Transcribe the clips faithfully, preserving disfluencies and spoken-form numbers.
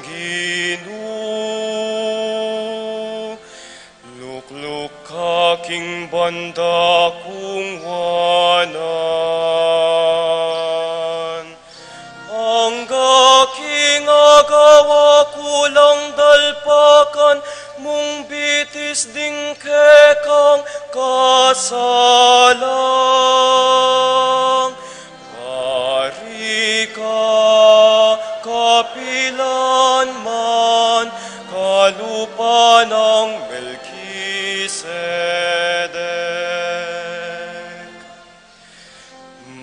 Ginu, lukluk ka king banda kung wanan. Angga king agawa ku lang dalpakan mung bitis ding kekang kasalang. Bari ka kapilan man, kalupa nang Melkisedek.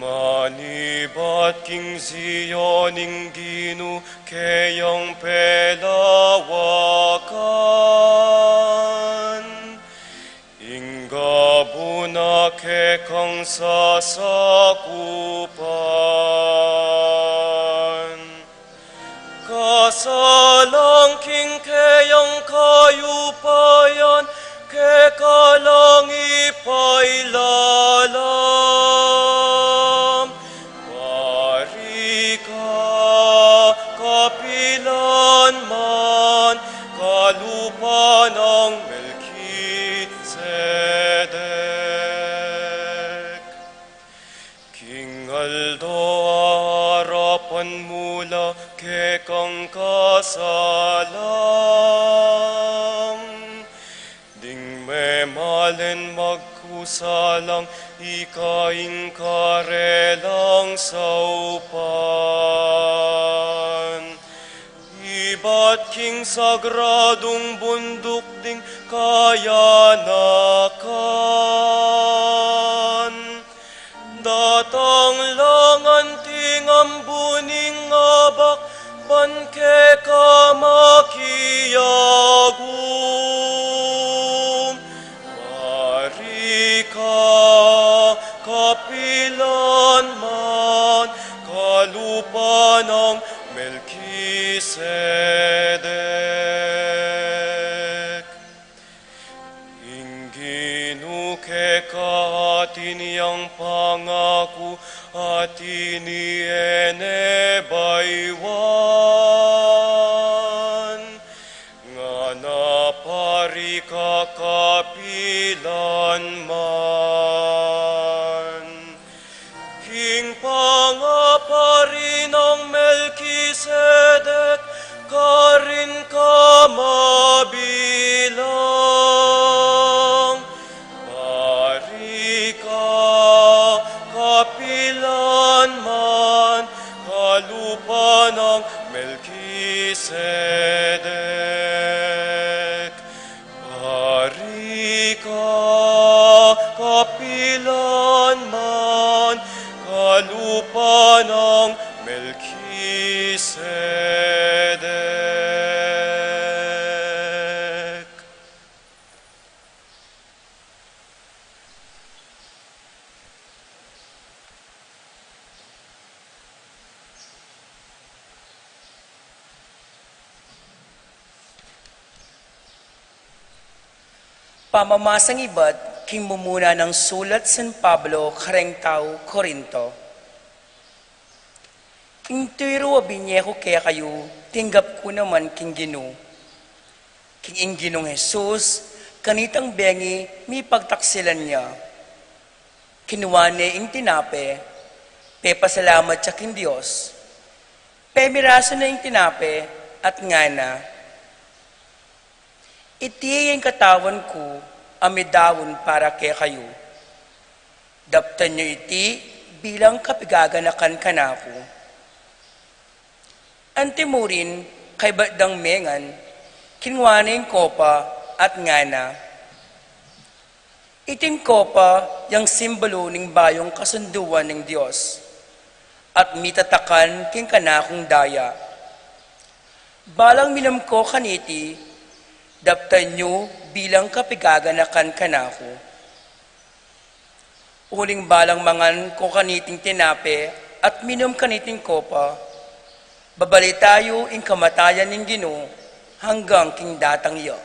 Manibat king Zion ing Ginu keyang pelawakan. Ing gabu na kekang sasakupan. Kasalang king keyang kayupayan, keka lang ipailalam. Bari ka kapilan man, kalupa nang Melkisedek. King aldo a arapan mu la kekang kasalang, ding memalen magkusalang ika ing karelang saupan. Ibat king sagradung bunduk ding kayanakan. Datang lang anting ambuning abak, ban keka makiagum. Bari ka kapilan man, kalupa nang Melkisedek. Ing Ginu keka atin yang pangaku, atin i e ne baywan. Ngana pari ka kapilan man. King pangapari nang Melkisedek, karin ka mabilang. Bari ka kapilan man, kalupa nang Melkisedek. Bari ka kapilan man, kalupa nang Melkisedek. Pamamasang ibat king mumuna nang sulat San Pablo kareng tau Corinto. King tutu a binye ku kekayu, tinggap ku naman king Ginu. King ing Ginung Jesus, kanitang bengi mipagtaksilan ya. Kinua ne ing tinape, pepasalamat ya king Dios. Pemirasu ne ing tinape, at ngana, "Iti ya ing katawan ku, a midaun para kekayu. Daptan yu iti bilang kapigaganakan kanaku." Antimurin, kaybat dang mengan, kinua ne ing kopa at ngana, "Iting kopa yang simbolu ning bayung kasunduan ning Dios, at mitatakan king kanakung daya. Balang minum ko kaniti, daptan yu bilang kapigaganakan kanaku. Uling balang mangan ko kaniting tinape at minum kaniting kopa, babalita yu ing kamatayan ning Ginu hanggang king datang ya."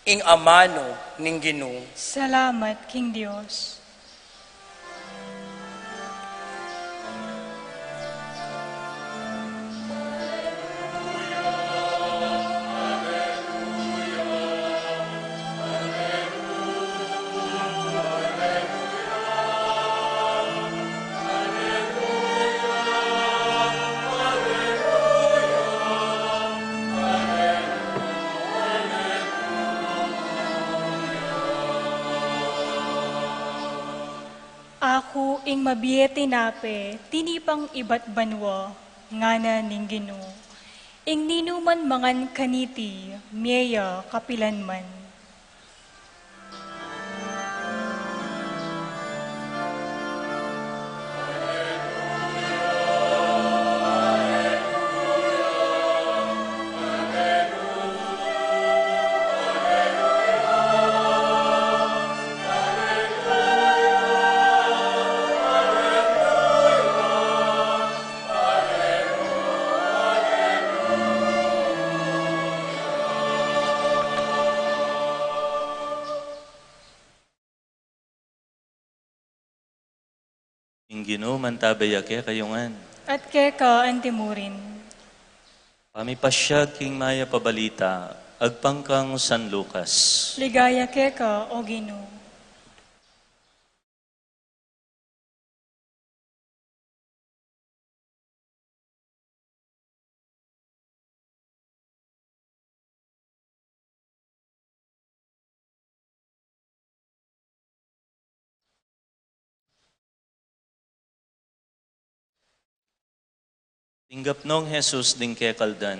Ing amanu ning Ginu. Salamat king Dios. Ing mabie tinape, tinipang ibat banua, ngana ning Ginu. Ing ninuman mangan kaniti, mie ya kapilan man. Ing Ginu mantabe ya kekayu ngan. At keka antimurin. Pamipasyag king mayap a balita agpang kang San Lucas. Ligaya keka, O Ginu. Tinggap nong Jesus ding kekaldan,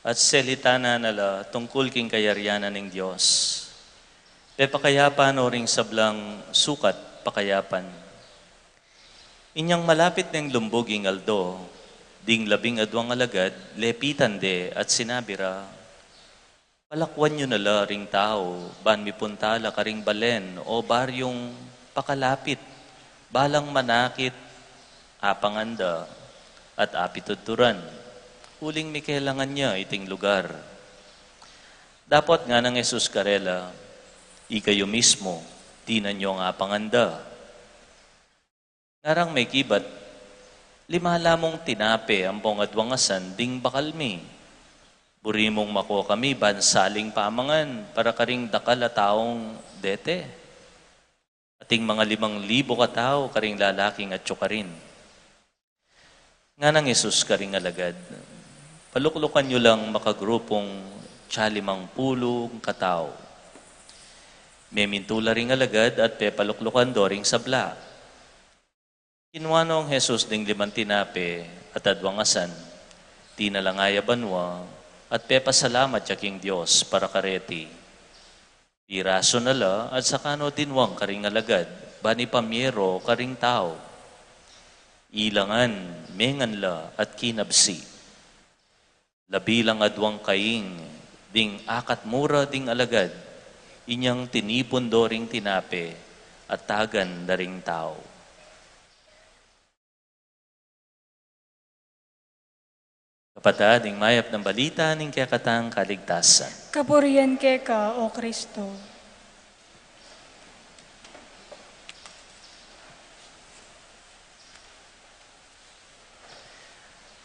at selitan na la tungkul king kayarian na ning Dios. Pepakayapan no ring sablang sukat pakayapan. Inyang malapit neng lumbug ing aldo, ding labing adwang alagad lepitan de at sinabi ra, "Palakwan yu na la ring tau, ban mipunta la karing balen o baryung pakalapit, balang manakit, apangan da, at apitudturan, uling mikelangan ya iting lugar." Dapot ngana nang Jesus karela, "Ikayu mismu, dinan yung apangan da." Ngarang mekibat, "Lima la mung tinape ampong adwang asan ding bakal mi. Buri mung makua kami ban saling pamangan para karing dakal a taung dete, ating mga limang libu katau karing lalaking atyu karin." Ngana nang Jesus karing alagad, "Paluklukan yu lang makagrupung tsa limang pulung katau." Memintu la ring alagad at pepaluklukan do ring sabla. Kinua nong Jesus ding limang tinape at adwang asan, tinalangaya banua, at pepasalamat ya king Dios para kareti. Pirasu na la at saka no dinwang karing alagad, ban ipamie ro karing tau. Ila ngan, mengan la at kinabsi. Labi lang adwang kaing ding akat mura ding alagad, inyang tinipun do ring tinape at tagan da ring tau. Kapatad, ing mayap nang balita ning kekatang kaligtasan. Kapurian keka, O Kristo.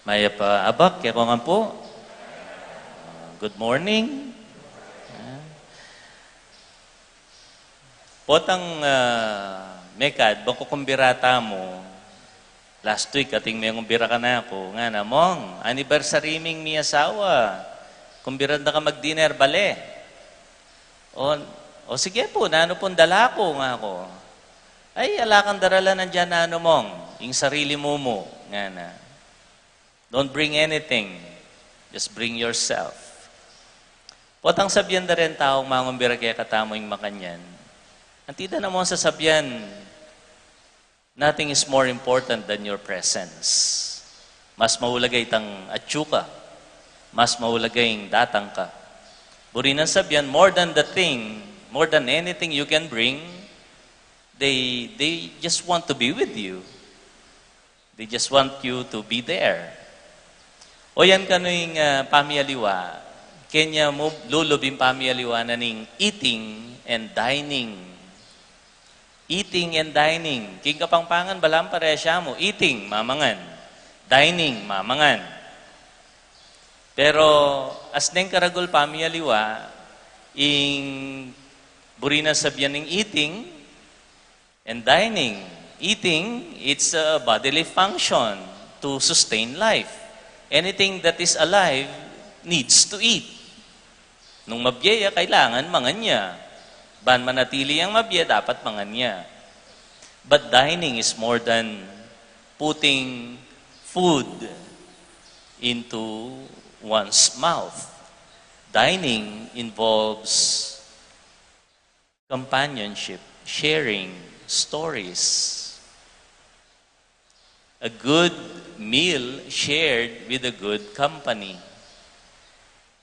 Mayap a abak kekongan pu. Good morning. Potang, ah, mekad, bang kukumbira tamu, last week, ating mengumbira kanaku, ngana, "Mong, anniversary ming mi asawa. Kumbiran da ka mag-dinner, bale?" "O, o sige pu, nanu pung dala ku?" ngaku. "Ay, ala kang daralan dyan, nanu, Mong, ing sarili mu mu," ngana. "Don't bring anything. Just bring yourself." Potang sabyan da ring taung mangumbira kekatamu ing makanyan, anti da namung sasabyan, "Nothing is more important than your presence." Mas maulaga itang atyu ka. Mas maulaga ing datang ka. Buri nang sabyan, more than the thing, more than anything you can bring, they, they just want to be with you. They just want you to be there. O yan kanu ing, ah, pamialiwa. Kenya mu lulub ing pamialiwa na ning eating and dining. Eating and dining. King Kapampangan, balang pareha mu. Eating, mamangan. Dining, mamangan. Pero, as neng karagul pamialiwa, ing buri nang sabyan ning eating, and dining, eating, it's a bodily function to sustain life. Anything that is alive needs to eat. Nung mabie ya, kailangan mangan ya. Ban manatili yang mabie, dapat mangan ya. But dining is more than putting food into one's mouth. Dining involves companionship, sharing, stories. A good meal shared with a good company.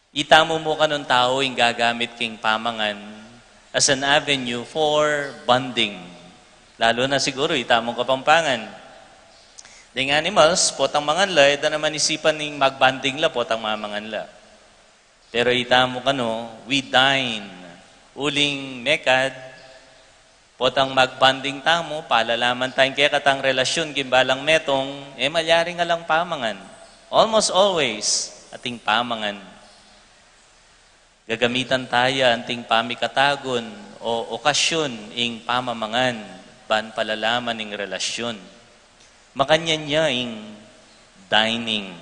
Itamu mu kanung tau ing gagamit king pamangan as an avenue for bonding. Lalo na siguru itamu Kapampangan. Ding animals, potang mangan la, e da naman isipan ning magbonding la, potang mamangan la. Pero itamu kanu, we dine. Uling mekad, potang magbonding tamu, palalaman tayang kekatang relasyun king balang metung, e malyari ngan lang pamangan. Almost always, ating pamangan. Gagamitan taya anting pamikatagun o okasyun ing pamamangan, ban palalaman ing relasyun. Makanyan ya ing dining.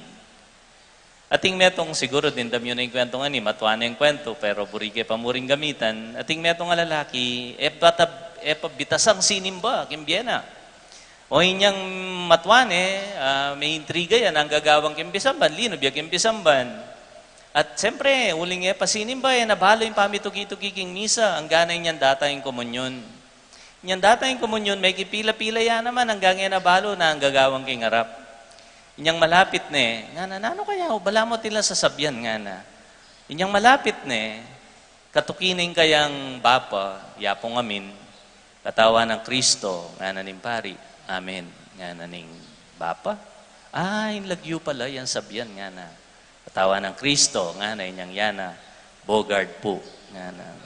Ating metung siguru, dimdam yu na ing kwentu ngeni, matua ne ing kwentu, pero buri ke pa muring gamitan. Ating metung a lalaki, e pa, e pa bitasang sinimba king bie na. O inyang matua ne, ah, me intriga ya, nanu ing gagawan king pisamban, linub ya king pisamban. At siyempre, uling e pa sinimba, e na balu ing pamituki-tuki king misa, anggang inyang datang ing komunyon. Inyang datang ing komunyon, mekipila-pila ya naman, anggang e na balu nanu ing gagawan king arap. Inyang malapit ne, ngana, nanu kaya, o balamu atin lang sasabian, ngana. Inyang malapit ne, katuki ne ing kayang bapa, yapung amin, katawan nang Kristo, ngana ning pari. Amen, ngana ning bapa. Ah, ing lagyu pala yang sabian, ngana. Katawan nang Kristo, ngana, inyang yana, Bogard pu, ngana.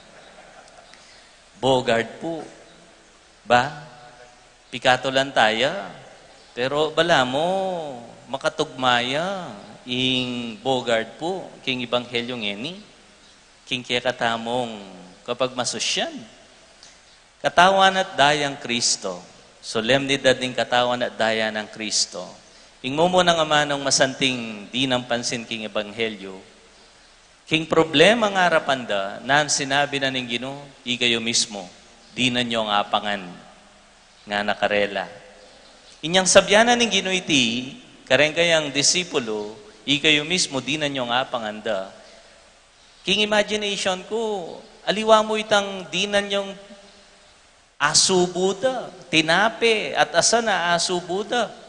Bogard pu. Ba? Pikatulan taya. Pero balamu, makatugma ya ing Bogard pu king ebanghelyu ngeni, king kekatamung kapagmasusyan. Katawan at dayang Kristo. Solemnidad ning Katawan at Daya nang Kristo. Ing mumunang amanung masanting dinang pansin king ebanghelyu, king problemang arapan da, nanu ing sinabi na ning Ginu, ikayu mismu, dinan yu apangan, ngana karela. Inyang sabian na ning Ginu iti kareng kayang disipulu, ikayu mismu, dinan yu apangan da. King imagination ku, aliwa mu itang dinan yung asubu da, tinape, at asan a asubu da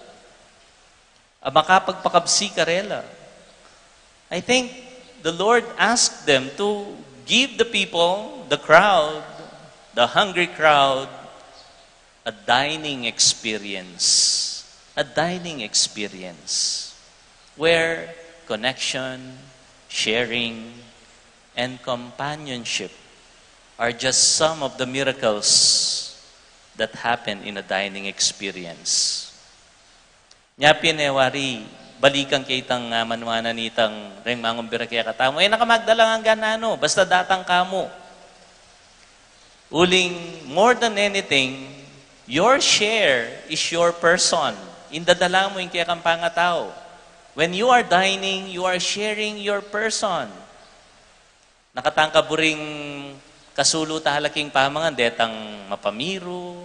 a makapagpakabsi karela. I think the Lord asked them to give the people, the crowd, the hungry crowd, a dining experience. A dining experience where connection, sharing, and companionship are just some of the miracles that happen in a dining experience. Nya pin e wari, balikan ke itang, ah, manuanan itang reng mangumbira kekatamu. E na ka magdala ngan nanu, basta datang ka mu. Uling, more than anything, your share is your person. Ing dadala mu ing kekang pangatau. When you are dining, you are sharing your person. Nakatangka buring kasulu tala king pamangan, detang mapamiru,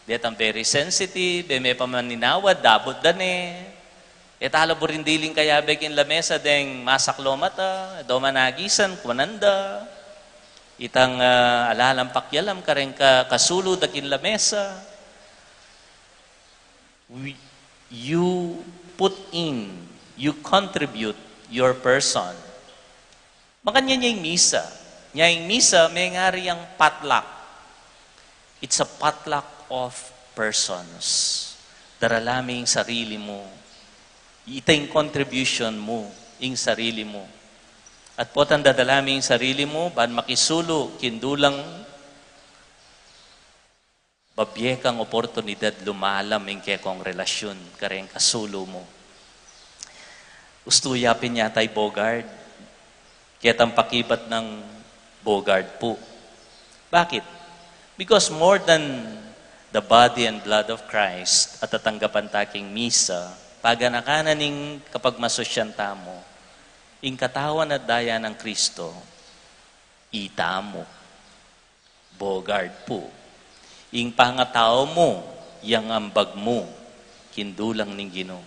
detang very sensitive, e me pamaninawa, dabut da ne. E tala buring diling kayabe king lamesa deng masak lomata, do managisan, kuanan da. Itang, ah, alalang pakialam kareng ka-, kasulu da king lamesa. We, you put in, you contribute your person. Makanyan nya ing misa. Nya ing misa, mengari yang potluck. It's a potluck of persons. Darala me ing sarili mu. Ita ing contribution mu, ing sarili mu. At potang dadala me ing sarili mu, ban makisulu king dulang, babie kang oportunidad lumalam ing kekong relasyun kareng kasulu mu. Ustu ya pin yata i Bogard. Ketang pakibat nang Bogard pu. Bakit? Because more than the body and blood of Christ a tatanggapan ta king misa, paganakan na ning kapagmasusyan tamu, ing Katawan at Daya nang Kristo, itamu. Bogard pu. Ing pangatau mu, yang ambag mu king dulang ning Ginu.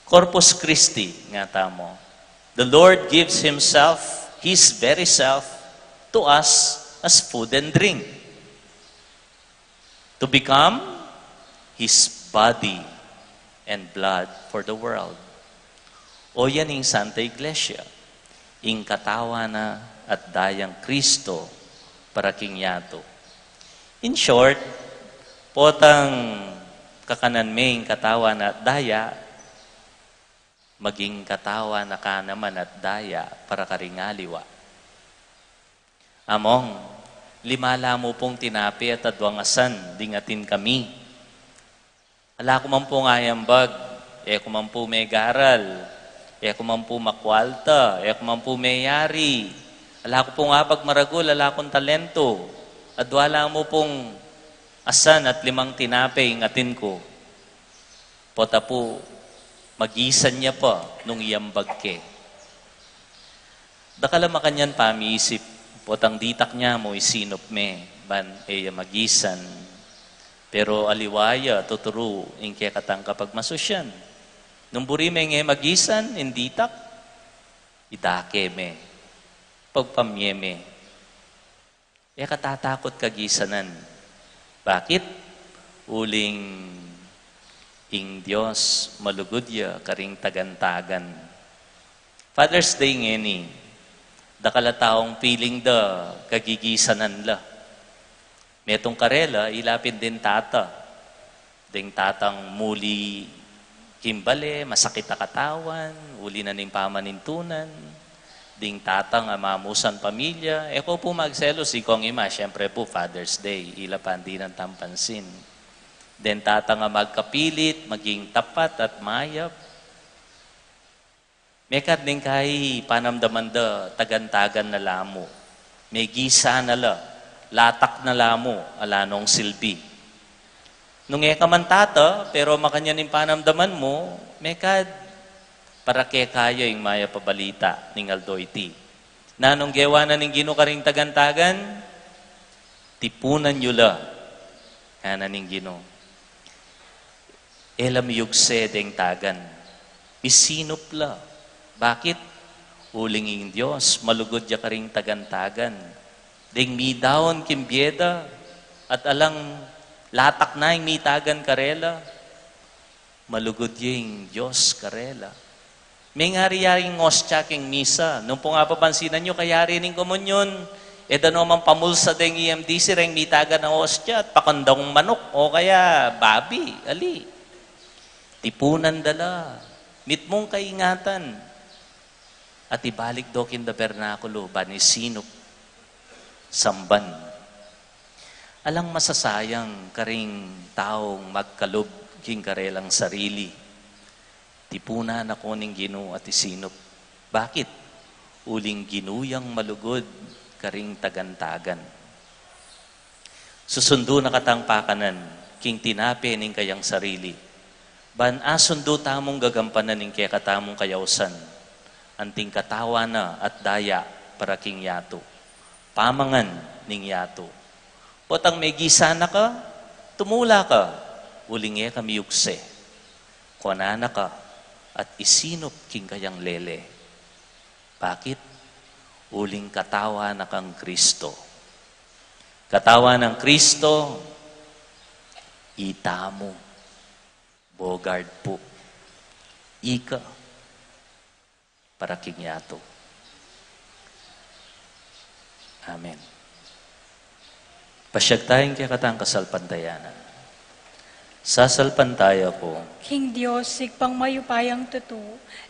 Corpus Christi, ngatamu. The Lord gives Himself, His very self, to us as food and drink. To become His body and blood for the world. O yan ing Santa Iglesia, ing katawan na at dayang Kristo para king yatu. In short, potang kakanan me ing katawan na at daya, maging katawan na ka naman at daya para karing aliwa. Among, lima la mu pung tinape at adwang asan ding atin kami. Ala ku man pung ayambag, e ku man pu megaral, e ku man pu makwalta, e ku man pu meyari. Ala ku pung abag maragul, ala kung talento. Adwa la mu pung asan at limang tinape ing atin ku. Pota pu, magisan ya pa nung iyambag ke. Dakal a makanyan pamisip, potang ditak ne mu isinup me, ban e ya magisan. Pero aliwa ya tuturu ing kekatang kapagmasusyan. Nung buri meng e magisan ing ditak, idake me, pagpamye me. E ka tatakut kagisanan. Bakit? Uling ing Dios malugud ya karing tagan-tagan. Father's Day ngeni, dakal a taung piling da kagigisanan la. Metung karela, ila pin deng tata. Deng tatang muli king bale, masakit a katawan, uli na ning pamanintunan. Ding tatang a mamusan pamilya, e ko pu magselos, ikong ima, siyempre pu, Father's Day, ila pa ing dinan tang pansin. Deng tatang a magkapilit maging tapat at mayap. Mekad ning kai panamdaman da, tagan-tagan na la mu. Megisa na la, latak na la mu, ala nong silbi. Nung e ka man tata, pero makanyan ing panamdaman mu, mekad para keka ya ing mayap a balita ning aldo iti. Nanung gewa na ning Ginu karing tagan-tagan, tipunan yu la, ngana ning Ginu. E la miyugse deng tagan. Misinup la. Bakit? Uling ing Dios malugud ya karing tagan-tagan. Deng midaun king bie da, at alang latak na ing mitagan karela, malugud ya ing Dios karela. Mengari-yari ing ostya king misa. Nung pung apapansinan yu, kayari ning komunyon, e da no mang pamulsa deng E M D C reng mitagan a ostya at pakandang manuk o kaya babi, ali. Tipunan da la. Mitmung kaingatan. At ibalik do king tabernakulu, ban isinup, samban. Alang masasayang karing taung magkalub king karelang sarili. Tipunan na ko ning Ginu at isinup. Bakit? Uling Ginu yang malugud karing tagan-tagan. Susundu na katang pakanan king tinape ning kayang sarili. Ban asundu tamung gagampanan ing kekatamung kayausan. Anting katawan na at daya para king yatu. Pamangan ning yatu. Potang megisa na ka, tumula ka, uling e ka miyugse. Kuanan na ka at isinup king kayang lele. Bakit? Uling katawan na kang Kristo. Katawan nang Kristo, itamu, Bogard pu. Ika, para king yatu. Amen. Pasyag tayang kekatang kasalpantayanan. Sasalpantaya ku king Dios, Ibpang mayupayang tutu,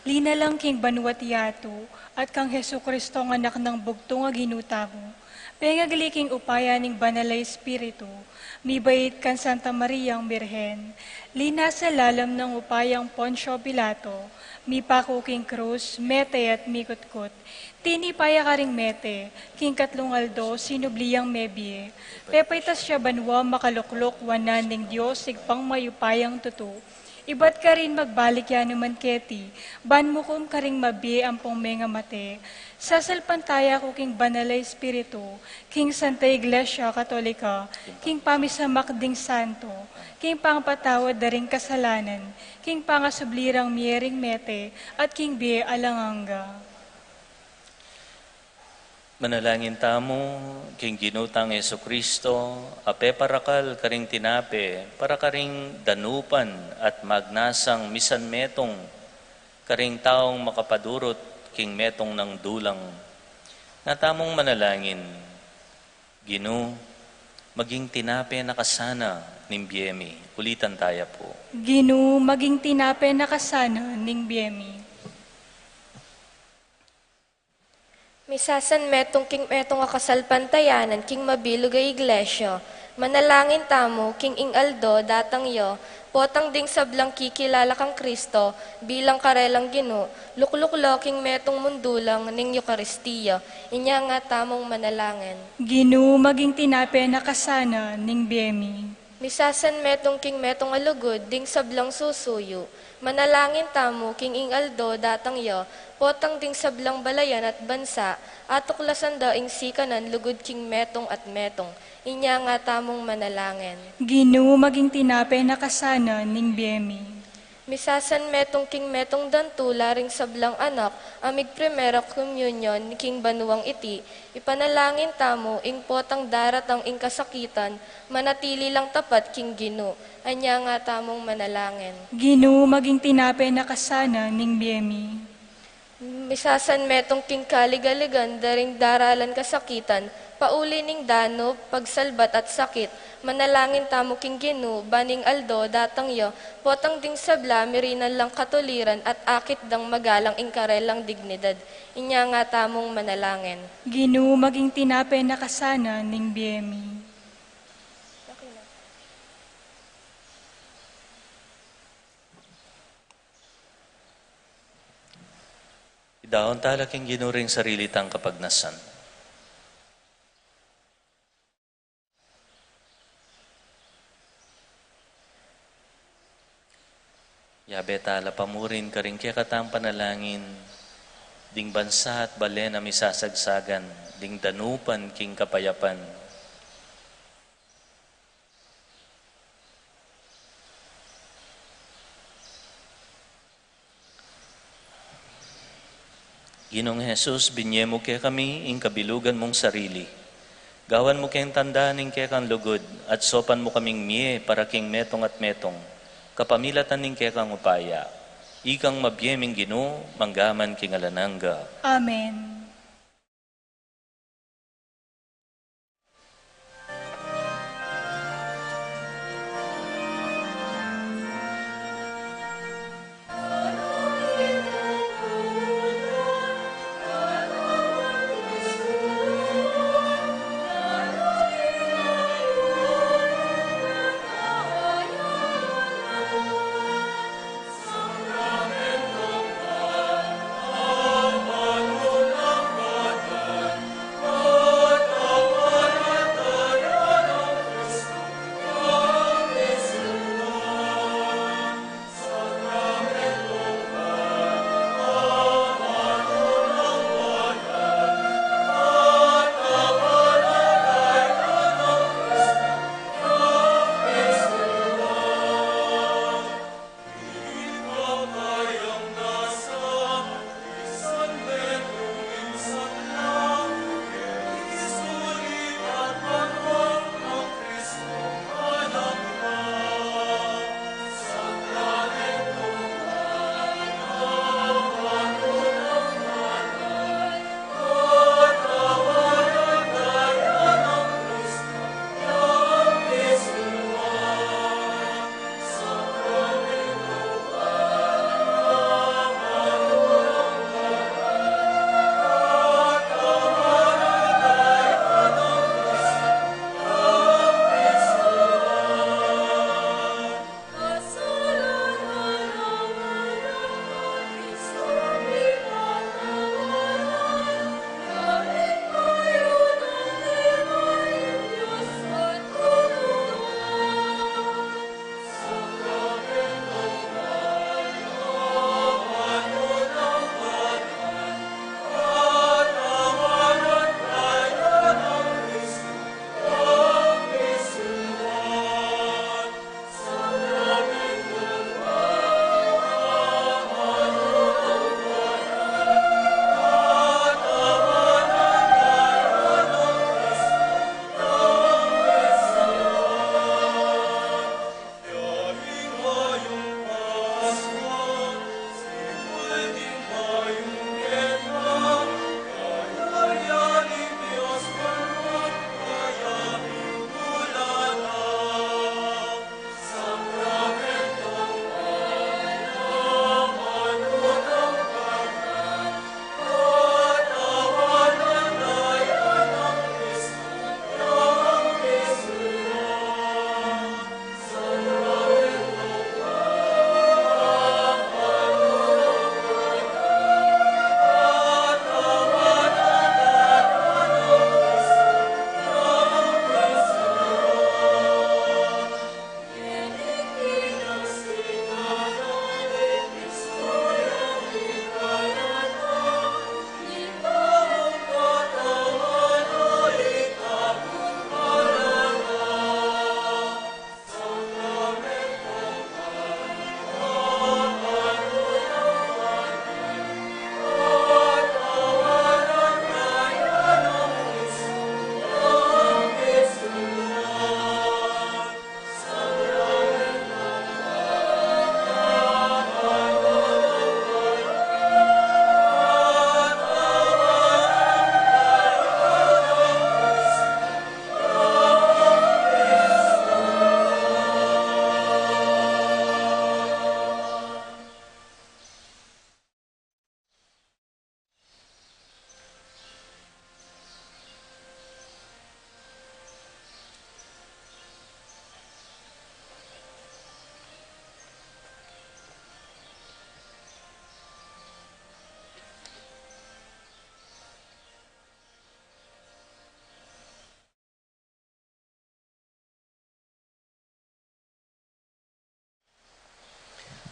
linalang king banua't yatu, at kang Jesucristo a Anak nang bugtung a Ginu tamu, pengagli king upaya ning Banal a Espiritu, mibait kang Santa Mariang Birhen, linasa lalam ning upayang Poncio Pilato, mipaku king krus, mete at mikutkut, tinipa ya karing mete, king katlung aldo sinubli yang mebie, pepaitas ya banua makalukluk wanan ning Dios Ibpang mayupayang tutu, Ibat karin magbalik ya naman keti, ban mukum karing mabie ampong mengamate, sasalpantaya ku king Banal a Espiritu, king Santa Iglesia Katolika, king pamisamak ding santo, king pangapatawad da ring kasalanan, king pangasubli rang mie ring mete, at king bie alang angga. Manalangin tamu king Ginu tang Jesucristo, a peparakal karing tinape para karing danupan at magnasang misan metung karing taung makapadurut king metung nang dulang. Nga tamung manalangin, Ginu, maging tinape na ka sana ning bie mi. Ulitan taya pu. Ginu, maging tinape na ka sana ning bie mi. Misasan metung king metung a kasalpantayanan king mabilug a iglesia. Manalangin tamu king ing aldo datang ya, potang ding sablang kikilala kang Kristo bilang karelang Ginu, lukluk lo king metung mundulang ning Eukaristia. Inya nga tamung manalangin. Ginu, maging tinape na ka sana ning bie mi. Misasan metung king metung a lugud ding sablang susuyu. Manalangin tamu king ing aldo datang ya, potang ding sablang balayan at bansa, atuklasan da ing sikanan lugud king metung at metung. Inya nga tamung manalangin. Ginu, maging tinape na ka sana ning bie mi. Misasan metung king metung dantula ring sablang anak a migprimera komunyon king banuang iti, ipanalangin tamu ing potang daratang ing kasakitan, manatili lang tapat king Ginu. Anya nga tamung manalangin. Ginu, maging tinape na ka sana ning bie mi. Misasan metung king kaligaligan da ring daralan kasakitan, pauli ning danup, pagsalbat at sakit, manalangin tamu king Ginu, ban ing aldo datang ya, potang ding sabla mirinan lang katuliran at akit dang magalang ing karelang dignidad. Inya nga tamung manalangin. Ginu, maging tinape na ka sana ning bie mi. Idaun tala king Ginu ring sarili tang kapagnasan. Yabe tala pamurin karing kekatang panalangin, ding bansa at balen a misasagsagan, ding danupan king kapayapan. Ginung Jesus, binye mu kekami ing kabilugan mung sarili. Gawan mu keng tanda ning kekang lugud, at saupan mu kaming mie para king metung at metung, kapamilatan ning kekang upaya. Ikang mabie ming Ginu, mangga man king alang angga. Amen.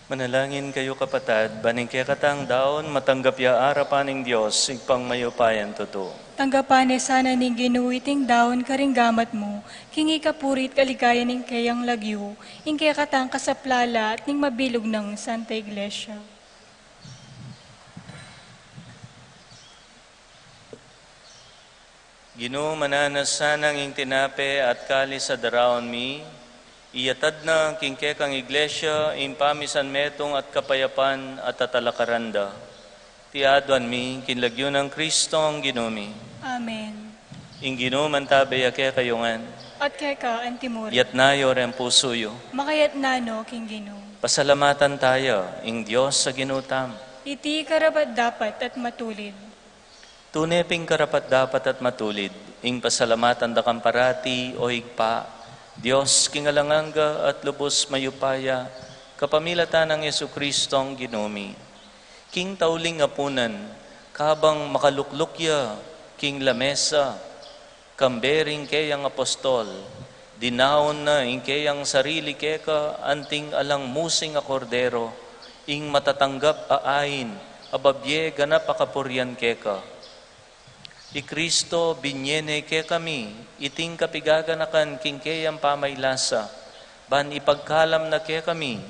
Manalangin kayu, kapatad, ban ing kekatang daun matanggap ya arapan ning Dios, Ibpang mayupayang tutu. Tanggapan ne sana ning Ginu iting daun karing gamat mu, king ikapuri't kaligayan ning keyang lagyu, ing kekatang kasaplalan at ning mabilug nang Santa Iglesia. Ginu, mananu na sanang ing tinape at kalis a daraun mi, iyatad na king kekang Iglesia ing pamisan metung at kapayapan at tatalakaran da. Iti aduan mi king lagyu nang Kristong Ginu mi. Amen. Ing Ginu mantabe ya kekayu ngan. At keka antimurin. Itas yu reng pusu yu. Makaitas no king Ginu. Pasalamatan taya ing Dios a Ginu tamu. Iti karapat-dapat at matulid. Tune pin karapat-dapat at matulid ing pasalamatan da kang parati, O Ibpa, Dios king alang angga at lubus mayupaya, kapamilatan nang Jesucristong Ginu mi. King tauling apunan, kabang makalukluk ya king lamesa, kambe ring keyang apostol, dinaun na ing keyang sarili keka anting alang musing a kordero, ing matatanggap a ain a babie ganap a kapurian keka. I Kristo binie ne kekami iting kapigaganakan king keyang pamaylasa, ban ipagkalam na kekami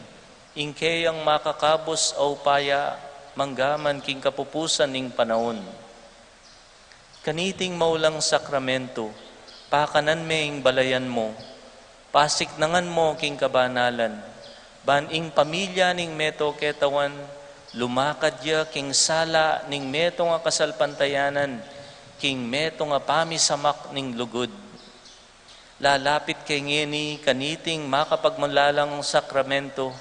ing keyang makakabus a upaya manggaman king kapupusan ning panaun. Kaniting maulang sakramentu, pakanan me ing balayan mu, pasiknangan mu king kabanalan, ban ing pamilya ning meto ketawan, lumakad ya king sala ning metung a kasalpantayanan, king metung a pamisamak ning lugud. Lalapit ke ngeni kaniting makapagmulalang sakramentu,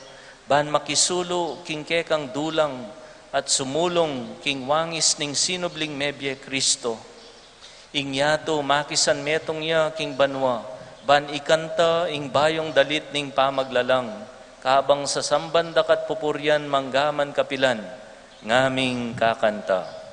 ban makisulu king kekang dulang at sumulung king wangis ning sinubling mebie Kristo. Ing yatu makisan metung ya king banua, ban ikanta ing bayung dalit ning pamaglalang, kabang sasamban da ka at pupurian manggaman kapilan, ngaming kakanta.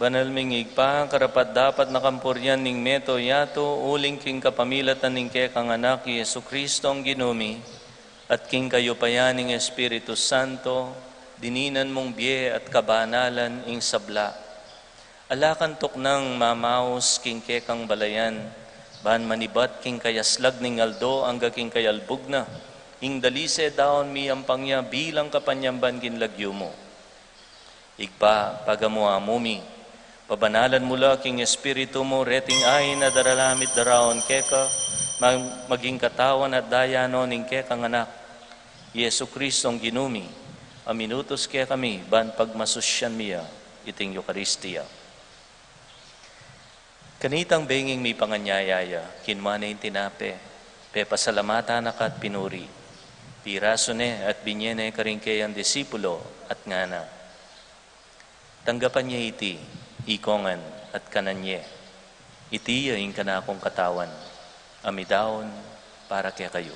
Banal ming Ibpa, karapat-dapat na kang purian ning meto yatu, uling king kapamilatan ning kekang Anak, i Jesucristong Ginu mi, at king kayupayan ning Espiritu Santo, dininan mung bie at kabanalan ing sabla. Ala kang tuknang mamaus king kekang balayan, ban manibat king kayaslag ning aldo angga king kayalbug na, Ing dalise daun miyampang ya bilang kapanyamban king lagyu mu. Ibpa, pagamu-amu mi, pabanalan mu la king Espiritu mu reting ain a daralan mit daraun keka, mag-, maging katawan at daya no ning kekang Anak, Jesu-Cristong Ginu mi, a minutus kekami ban pagmasusyan mi ya iting Eukaristia. Kanitang benging mipanganyaya ya, kinua ne ing tinape, pepasalamatan na ka at pinuri, pirasu ne at binye ne karing keyang disipulo at ngana: Tanggapan ye iti, ikongan, at kanan ye. Iti ya ing kanakung katawan, a midaun para kekayu.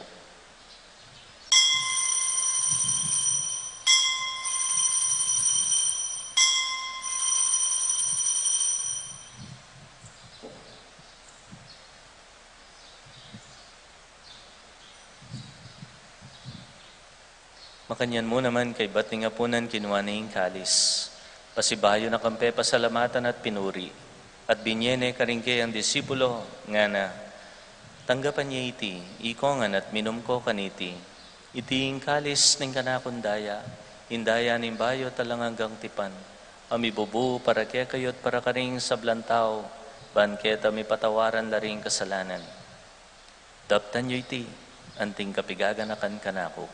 Makanyan mu naman kaybat ning apunan, kinua ne ing kalis, pasibayu na kang pepasalamatan at pinuri, at binye ne karing keyang disipulo, ngana: Tanggapan ye iti, ikongan, at minum ko kaniti. Iti ing kalis ning kanakung daya, ing daya ning bayu at alang anggang tipan, a mibubu para kekayu at para karing sablang tau, ban keta mipatawaran la ring kasalanan. Daptan yu iti, anting kapigaganakan kanaku.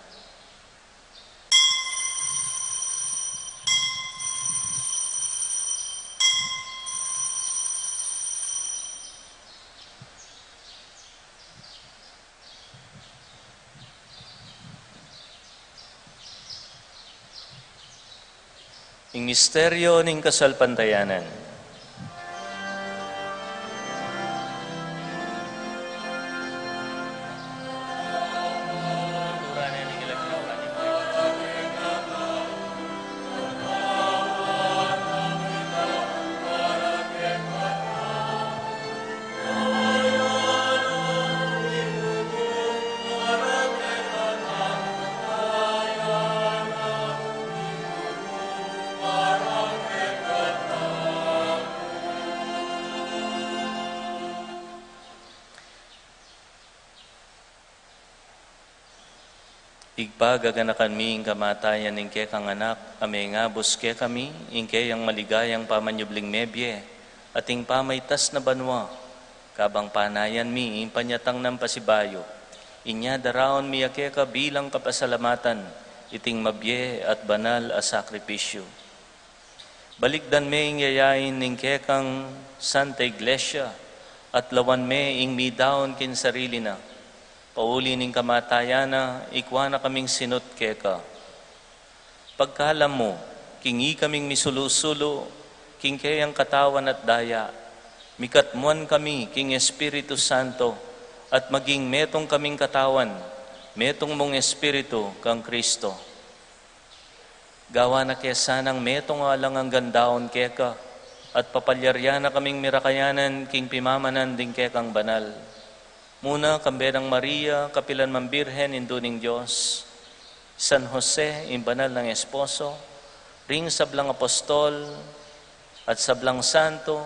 Ing misteryo ning kasalpantayanan. Ibpa, gaganakan mi ing kamatayan ning kekang Anak, a mengabus kekami ing keyang maligayang pamanyubling mebie, at ing pamaitas na banua, kabang panayan mi ing panyatang nang pasibayu. Inya daraun mi ya keka bilang kapasalamatan iting mabie at banal a sakripisyu. Balikdan me ing yayain ning kekang Santa Iglesia, at lawan me ing midaun king sarili na. Pauli ning kamatayan na, ikua na kaming sinut keka. Pagkalam mu, king ikaming misulu-sulu king keyang katawan at daya, mikatmuan kami king Espiritu Santo, at maging metung kaming katawan, metung mung Espiritu kang Kristo. Gawan na ke sanang metung a alang anggang daun keka, at papalyarian na kaming mirakayanan king pimamanan ding kekang banal. Muna kambe nang Maria, kapilan mang Birhen, Indu ning Dios, San Jose, ing banal nang esposo, ring sablang apostol, at sablang santo,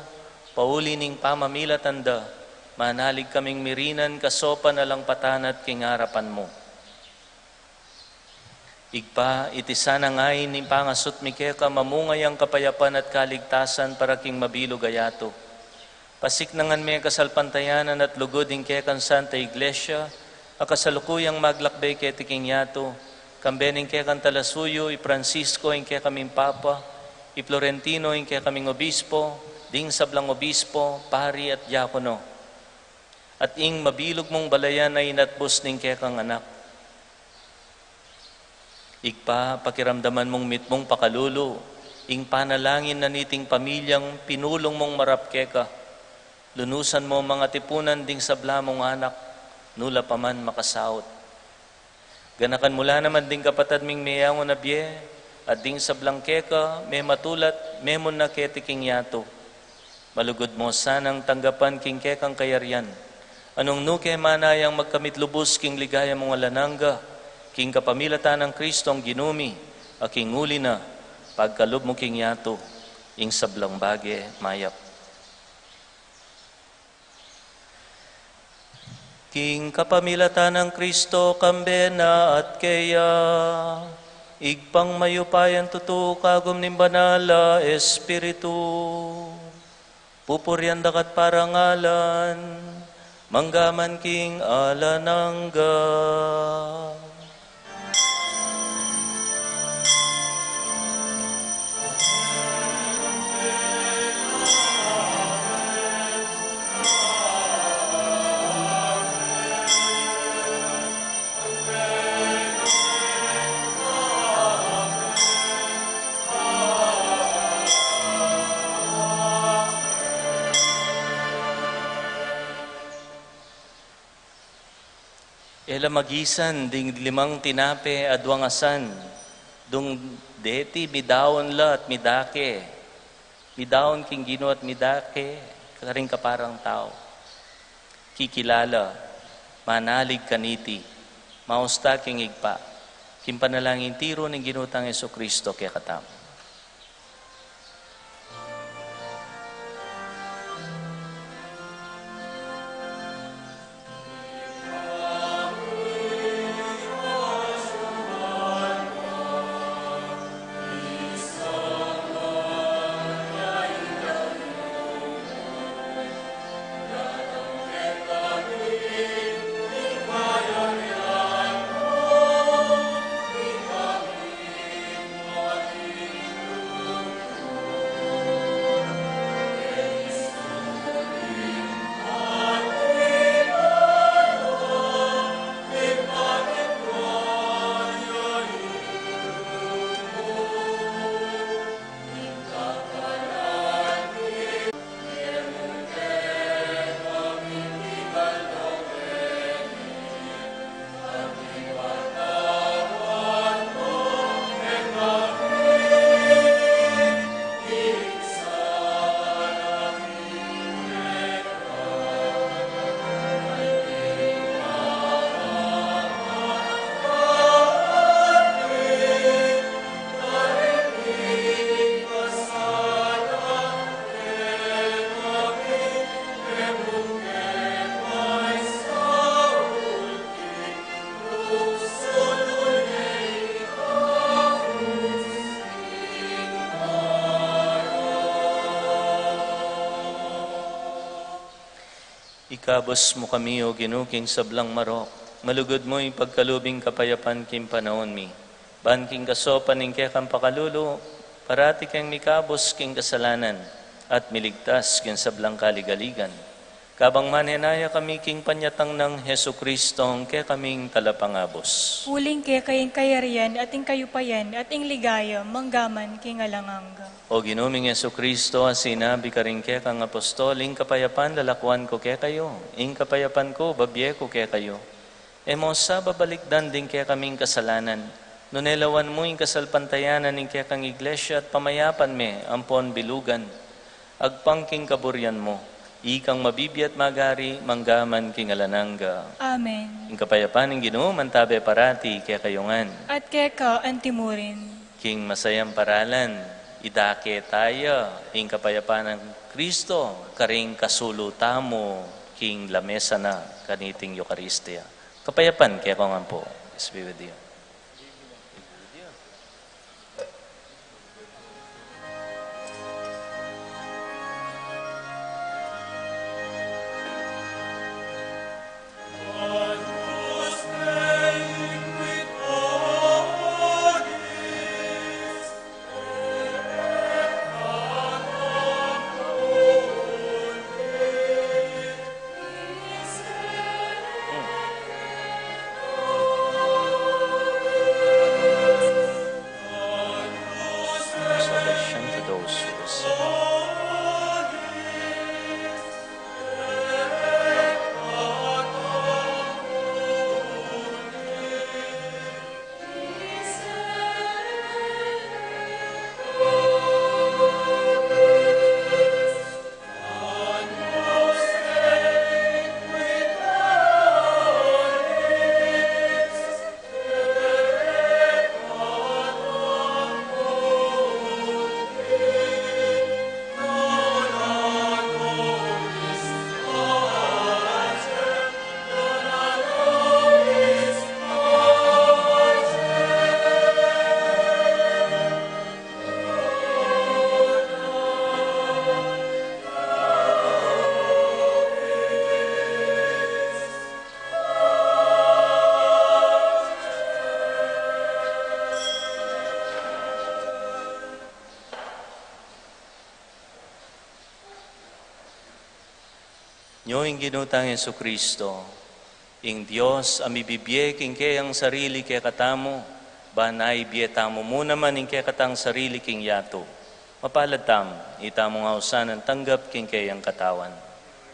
pauli ning pamamilatan da, manalig kaming mirinan kasopan alang patanat king arapan mu. Ibpa, iti sanang ain ning pangasut mi keka mamunga yang kapayapan at kaligtasan para king mabilug a yatu. Pasiknangan me kasalpantayanan at lugud ing kekang Santa Iglesia, a kasalukuyang maglakbe keti king yatu, kambe ning kekang talasuyu, i Francisco, ing kekaming Papa, i Florentino, ing kekaming Obispo, ding sablang obispo, pari at diakono, at ing mabilug mung balayan a inatbus ning kekang Anak. Ibpa, pakiramdaman mung mitmung pakalulu ing panalangin na niting pamilyang pinulung mung marap keka. Lunusan mu mang atipunan ding sabla mung anak, nu la pa man makasaut. Ganakan mu la naman ding kapatad ming meyangu na bie, at ding sablang keka mematulat, memunna keti king yatu. Malugud mu sanang tanggapan king kekang kayarian, a nung nu ke manayang magkamit lubus king ligaya mung alang angga, king kapamilatan nang Kristong Ginu mi, a king uli na, pagkalub mu king yatu ing sablang bage mayap. King kapamilatan nang Kristo, kambe na at keya, Ibpang mayupayang tutu, kagum ning Banal a Espiritu, pupurian da ka at parangalan, mangga man king alang angga. E la magisan ding limang tinape at duang asan, dung deti midaun la at midake, midaun king Ginu at midake karing kaparang tau. Kikilala, manalig kaniti, mausta king Ibpa, king panalangin tiru ning Ginu tang Jesucristo kekatamu. Ikabus mu kami, O Ginu, king sablang marok. Malugud mu ipagkalub ing kapayapan king panaun mi. Ban king kasaupan ning kekang pakalulu, parati keng mikabus king kasalanan at miligtas king sablang kaligaligan. Kabang manenaya kami king panyatang nang Jesucristo, ing kekaming Talapangabus. Uling keka ing kayarian at ing kayupayan at ing ligaya, mangga man king alang angga. O Ginu ming Jesucristo, a sinabi karing kekang apostol, ing kapayapan lalakwan ku kekayu, ing kapayapan ku babie ku kekayu. E mu sa babalikdan ding kekaming kasalanan, nune lawan mu ing kasalpantayanan ning kekang Iglesia at pamayapan me ampon bilugan. Agpang king kaburian mu, ikang mabibie at magari, mangga man king alang angga. Amen. Ing kapayapan ning Ginu mantabe parati kekayu ngan. At keka antimurin. King masayang paralan, idake taya ing kapayapan nang Kristo karing kasulu tamu king lamesa na kaniting Eukaristia. Kapayapan kekayu ngan pu. Peace be with you. Nyo ing Ginu tang Jesucristo, ing Dios a mibibie king keyang sarili kekatamu, ban ibie tamu mu naman ing kekatang sarili king yatu. Mapalad tamu, itamung ausan a tanggap king keyang katawan.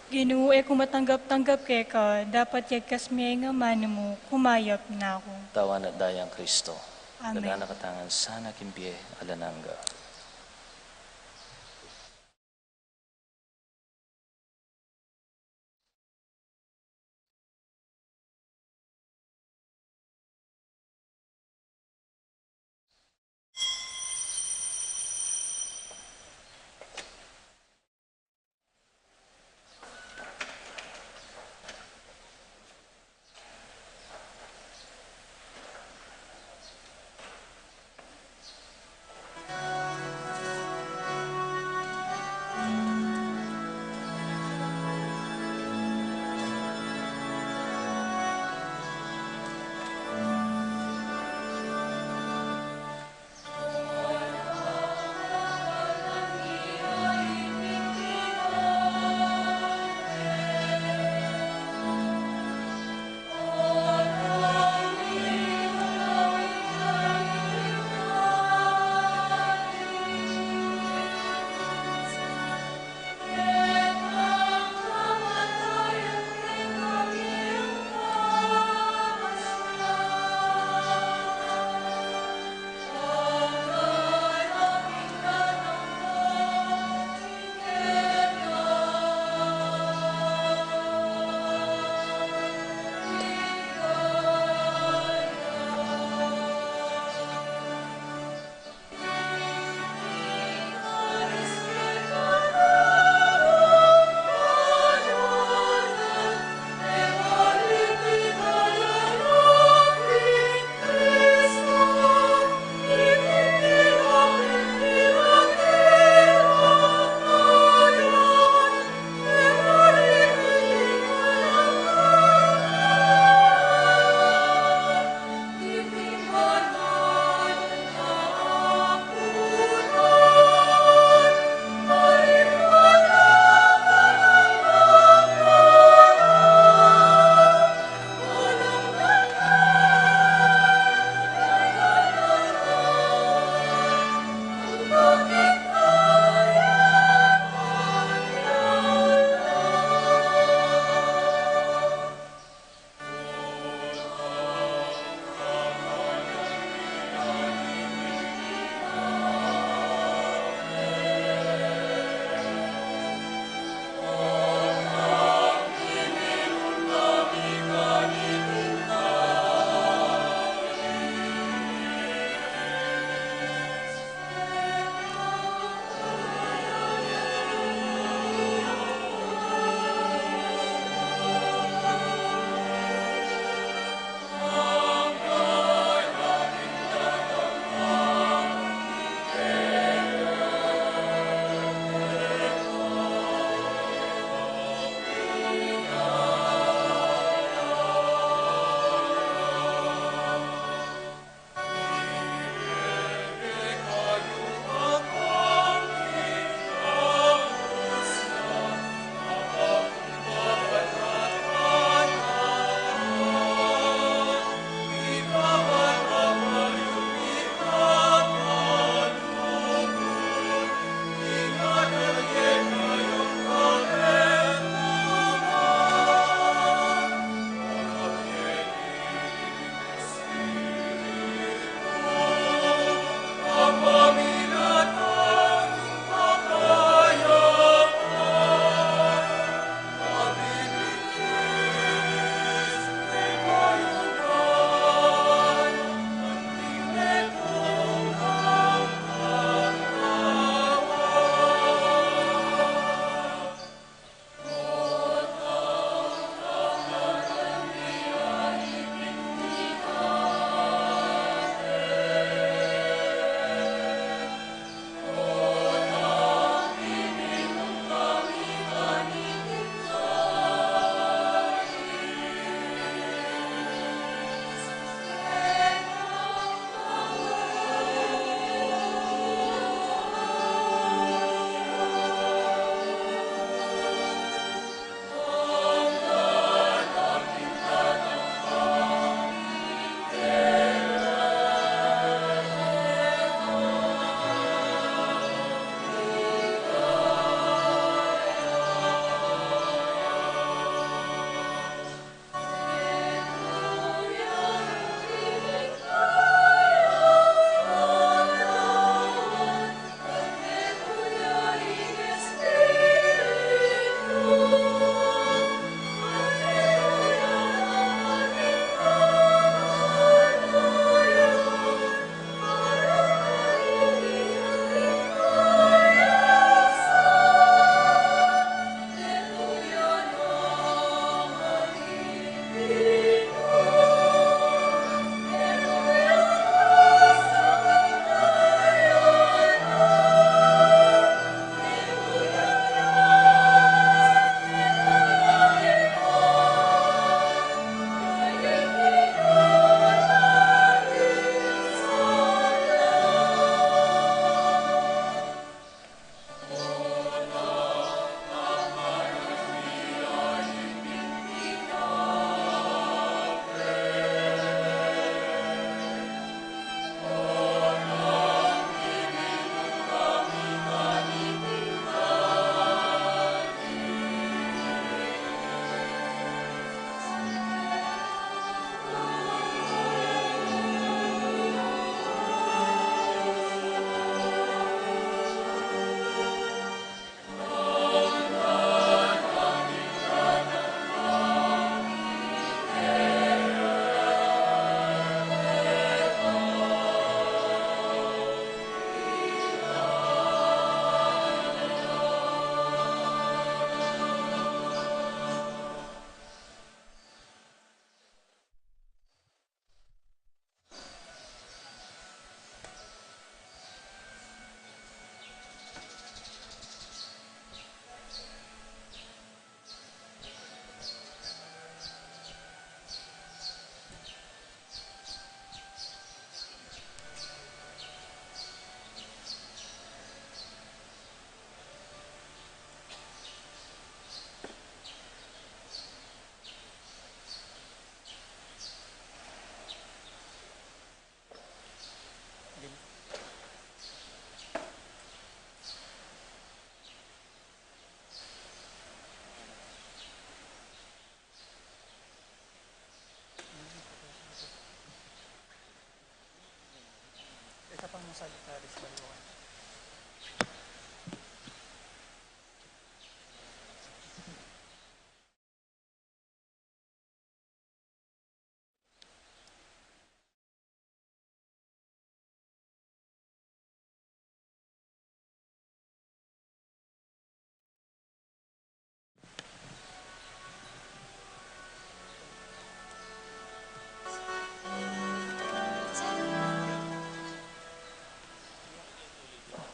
Ginu, e ku matanggap-tanggap keka, dapat yagkas me ing amanu mu, kumayap na ku. Tawan at dayang Kristo. Amen. Dala na katamu ngan sana king bie alang angga.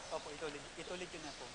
Opo, itulid, itulid ko na po.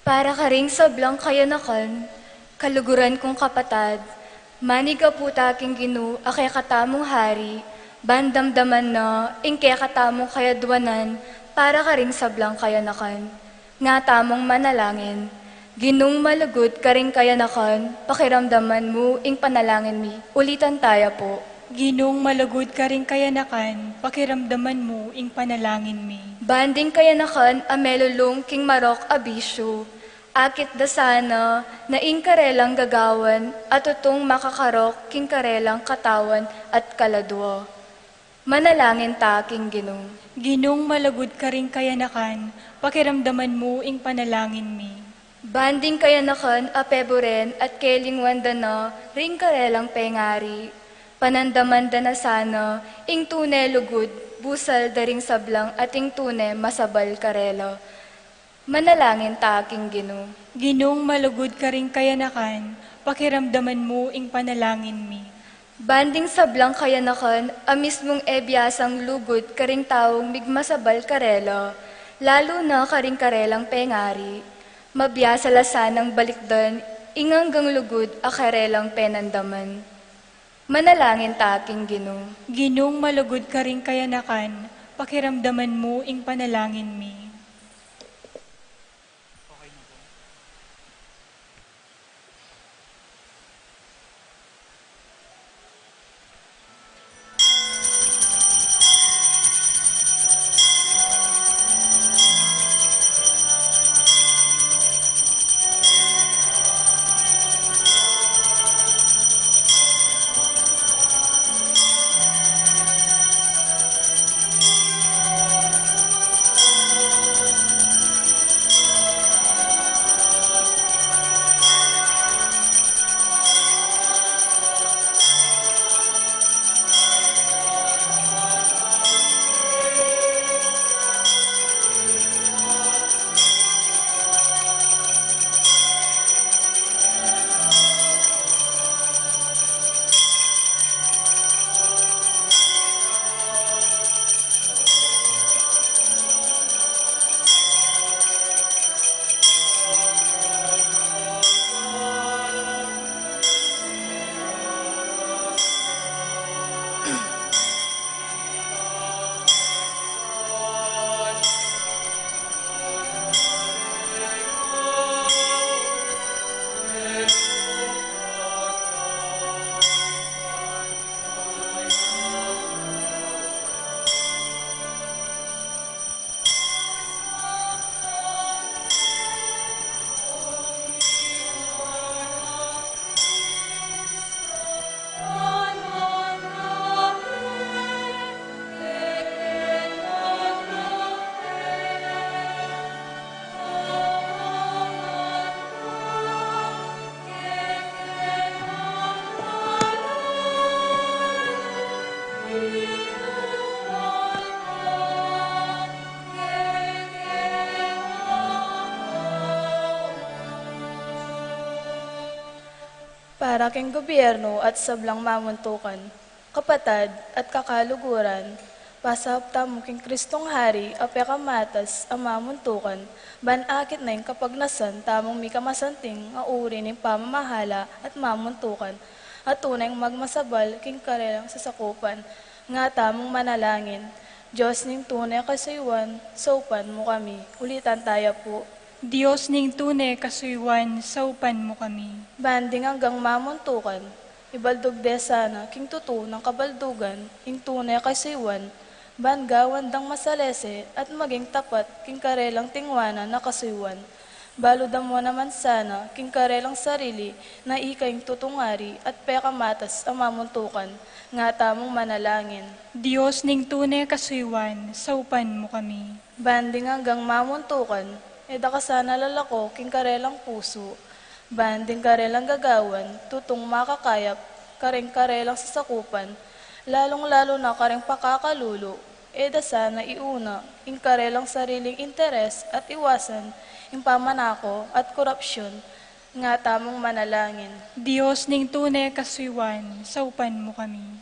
Para karing sablang kayanakan, kaluguran kung kapatad, manigapu ta king Ginu a kekatamung Hari, ban damdaman na ing kekatamung kayadwanan para karing sablang kayanakan. Nga tamung manalangin. Ginung malugud karing kayanakan, pakiramdaman mu ing panalangin mi. Ulitan taya pu. Ginung malugud karing kayanakan, pakiramdaman mu ing panalangin mi. Ban ding kayanakan a melulung king marok a bisyu, akit da sana na ing karelang gagawan a tutung makakarok king karelang katawan at kaladwa. Manalangin ta king Ginu. Ginung malugud karing kayanakan, pakiramdaman mu ing panalangin mi. Ban ding kayanakan a peburen at kelingwan da na ring karelang pengari, panandaman da na sana ing tune lugud busal da ring sablang ating tune masabal karela. Manalangin ta king Ginu. Ginung malugud karing kayanakan, pakiramdaman mu ing panalangin mi. Ban ding sablang kayanakan a mismung e biasang lugud karing taung migmasabal karela, lalu na karing karelang pengari, mabiasa la sanang balikdan ing anggang lugud a karelang penandaman. Manalangin ta king Ginu. Ginung malugud karing kayanakan, pakiramdaman mu ing panalangin mi. Para king gobyerno at sablang mamuntukan, kapatad at kakaluguran, pasaup tamu king Kristong Hari a pekamatas a mamuntukan, ban akit na ing kapagnasan tamung mikamasanting a uri ning pamamahala at mamuntukan, a tuneng magmasabal king karelang sasakupan. Nga tamung manalangin. Dios ning tune kasuyuan, saupan mu kami. Ulitan taya pu. Dios ning tune kasuyuan, saupan mu kami. Ban ding anggang mamuntukan, ibaldug de sana king tutu nang kabaldugan ing tune kasuyuan, ban gawan dang masalese at maging tapat king karelang tingwanan a kasuyuan. Balu da mu naman sana king karelang sarili na ika ing tutung ari at pekamatas a mamuntukan. Nga tamung manalangin. Dios ning tune kasuyuan, saupan mu kami. Ban ding anggang mamuntukan, e da ka sana lalako king karelang pusu, ban ding karelang gagawan tutung makakayap karing karelang sasakupan, lalung-lalu na karing pakakalulu, e da sana iuna ing karelang sariling interes at iwasan ing pamanako at korapsyun. Nga tamung manalangin. Dios ning tune kasuyuan, saupan mu kami.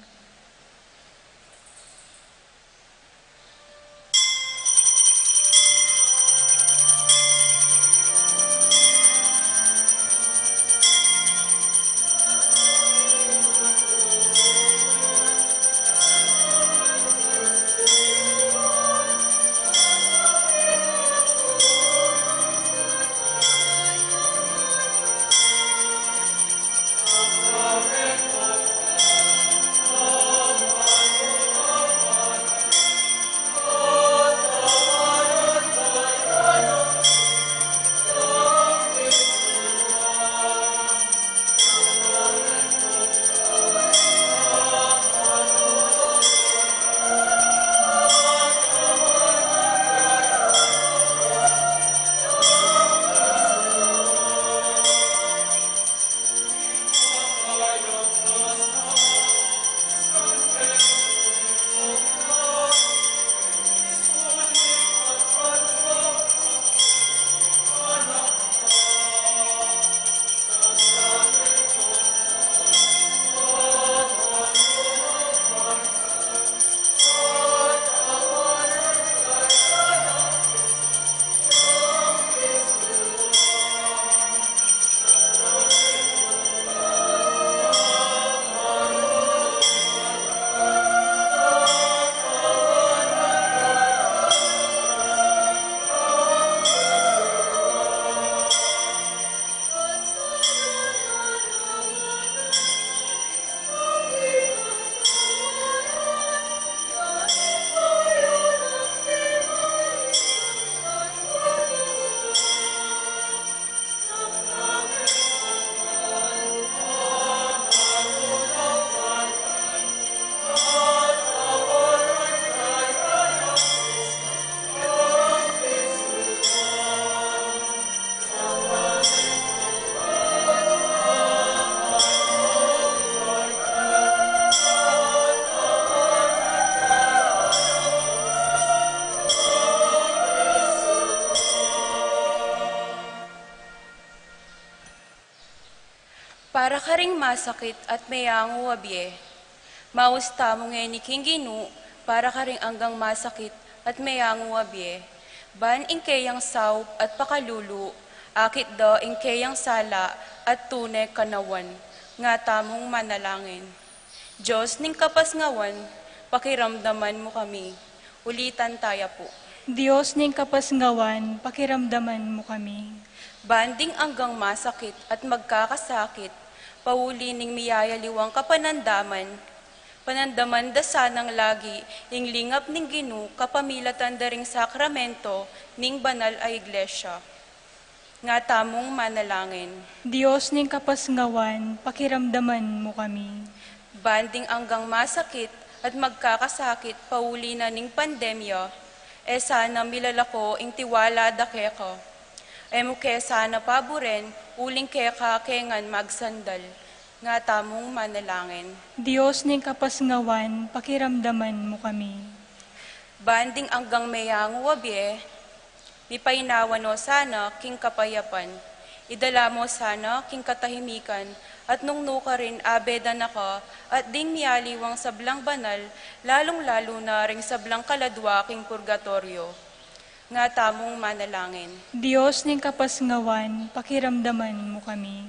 Para karing masakit at meangu a bie. Maus tamu ngeni king Ginu, para karing anggang masakit at meangu a bie. Ban ing keyang saup at pakalulu, akit da ing keyang sala at tune kanawan. Nga tamung manalangin. Dios ning kapasngawan, pakiramdaman mu kami. Ulitan taya pu. Dios ning kapasngawan, pakiramdaman mu kami. Ban ding anggang masakit at magkakasakit, pauli ning miyayaliwang kapanandaman, panandaman da sanang lagi ing lingap ning Ginu kapamilatan da ring sakramento ning banal a Iglesia. Nga tamung manalangin. Dios ning kapasngawan, pakiramdaman mu kami. Ban ding anggang masakit at magkakasakit pauli na ning pandemya, e sana milalako ing tiwala da keka. E mu ke sana paburen, uling keka ke ngan magsandal. Nga tamung manalangin. Dios ning kapasngawan, pakiramdaman mu kami. Ban ding anggang meangu a bie, mipainawa no sana king kapayapan. Idala mo sana king katahimikan, at nung nukarin abe da na ka, at ding miyaliwang sablang banal, lalung-lalu na ring sablang kaladwa king purgatoryo. Nga tamung manalangin. Dios ning kapasngawan, pakiramdaman mu kami.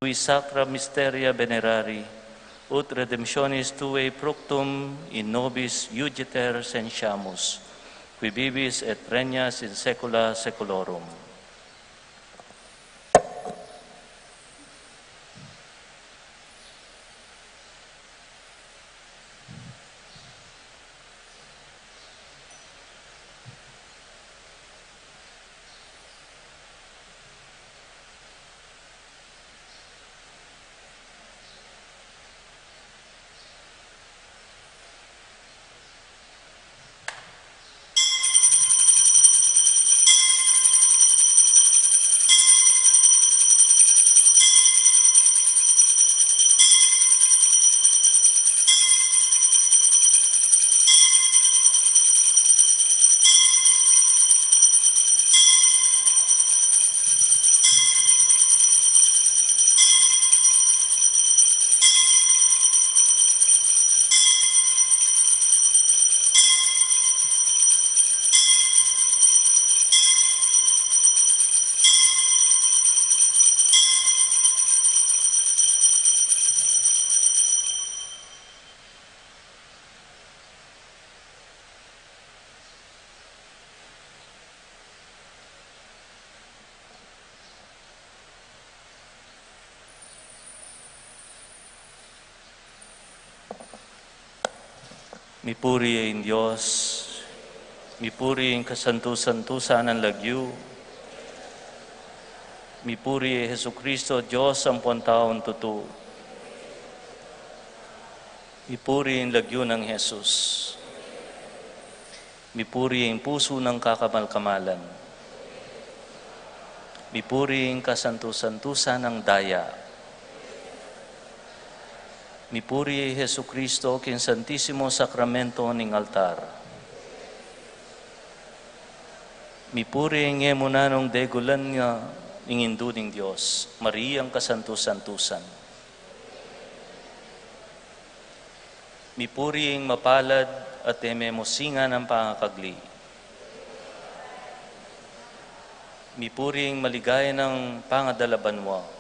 Sui Sacra Mysteria Venerari. Ut redemptionis tuae promptum in nobis iudicer sentiamus, qui vivis et regnas in saecula saeculorum. Mipuri ya ing Dios, mipuri ing kasantu-santusan nang lagyu, mipuri ya i Jesucristo, Dios ampon taung tutu, mipuri ing lagyu nang Jesus. Mipuri ing pusu nang kakamal-kamalan. Mipuri ing kasantu-santusan nang daya. Mipuri i Jesucristo king Santisimo Sakramento ning altar. Mipuri ing e mu nanung degulan ing Indu ning Dios, Mariang kasantu-santusan. Mipuri ing mapalad at e me mu singan a pangakagli. Mipuri ing maligaya nang pangadala banua.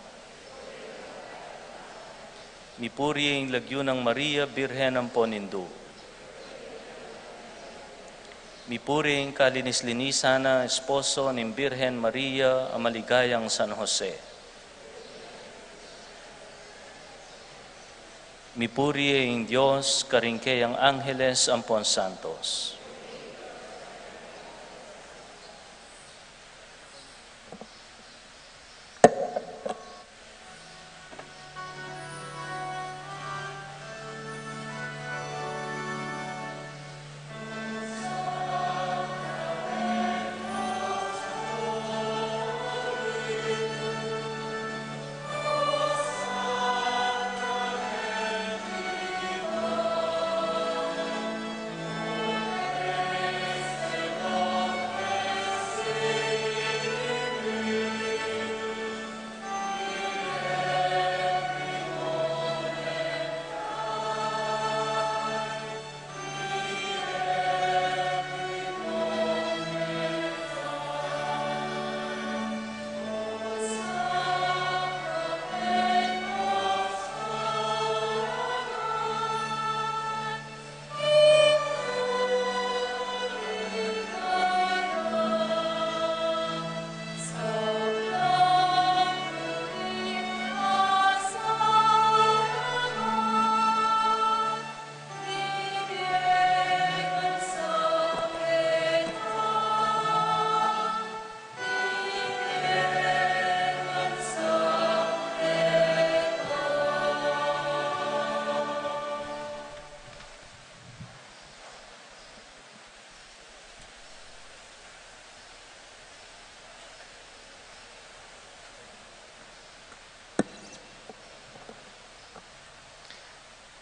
Mipuri ing lagyu nang Maria, Birhen ampon Indu. Mipuri ing kalinis-linisan nang esposo ning Birhen Maria a maligayang San Jose. Mipuri ing Dios karing keyang angeles ampon santos.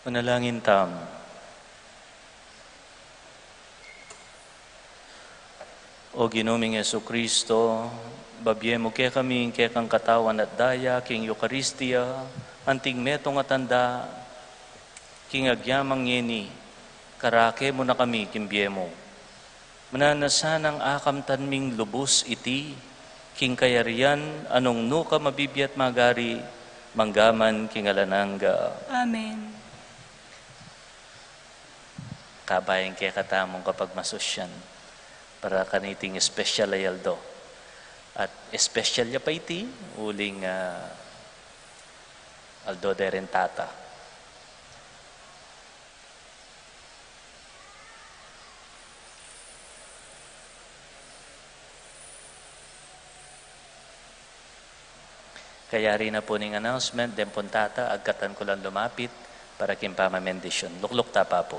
Manalangin tamu. O Ginu ming Jesucristo, babie mu kekami ing kekang katawan at daya king Eukaristia, anting metung a tanda king agyamang ngeni, karake mu na kami king bie mu. Mananu sanang akamtan ming lubus iti king kayarian a nung nuka mabibie at magari, mangga man king alang angga. Amen. Kabayang kekatamung kapagmasusyan para kaniting espesyal a aldo. At espesyal ya pa iti, uling, ah, aldo de ring tata. Kayari na pu ning announcement, deng pung tata, agkatan ku lang lumapit para king pamamendisyon. Lukluk ta pa pu.